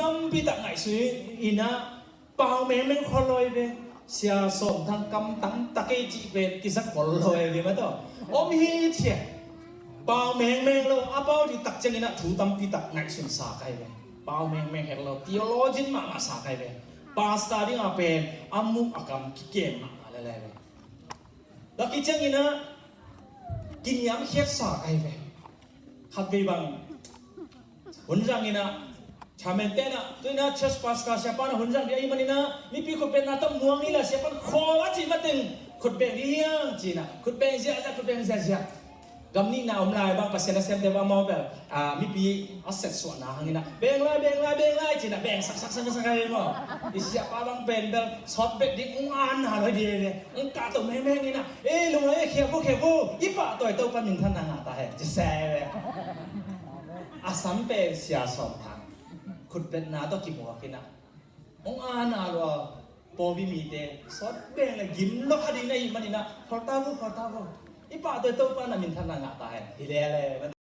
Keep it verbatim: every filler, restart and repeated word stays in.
tampi tak ngaihsun in ah pau mengmeng khol lo hi ve. Sia Sawm Thang kam tam ta kei cih pen kisa khol lo hi ve mah tawh. Om hi thia. Pau mengmeng lo, a pau ding tak ciangin ah thu tampi tak ngaihsun sa ka hi ve. Pau mengmeng hek lo, theologian mahmah sa ka hi ve. Pastor ding a pen a muk a kam kikem mahmah lel hi ve. Laki ciangin ah kiniamkhiat sa ka hi ve. Khatvei bang hun zangin ah chairman te in ah, tu in ah church pastor siapa in ah hun zang ding ahih manin ah mipi khutbetna tawh muang ni la, siapa in khawl a cih mateng khutbet ni hiang ci in ah khutbet ziahziah, khutbet ziahziah. Gam nihna om lai bang, Pasian nasemte bang maw bel, ah, mipi a setsuahna hangin ah beng lai, beng lai, beng lai ci in ah beng saksak saksak hi maw. I siapa bang pen bel sawt bek ding ung an hal hi ding hi ve. Ung kahto mengmeng in ah, ei lung ei, khia vo, khia vo, i pahtawi Topa minthanna ngah ta hen ci se hi ve. A sam pen Sia Sawm Thang khutbetna tawh kimuak in ah, hong ana lua pawlpi mite sawt beng le gim lo kha ding na hih manin ah, khawl ta vo, khawl ta vo, i pahtawi Topa na minthanna ngah ta hen. Hi lele.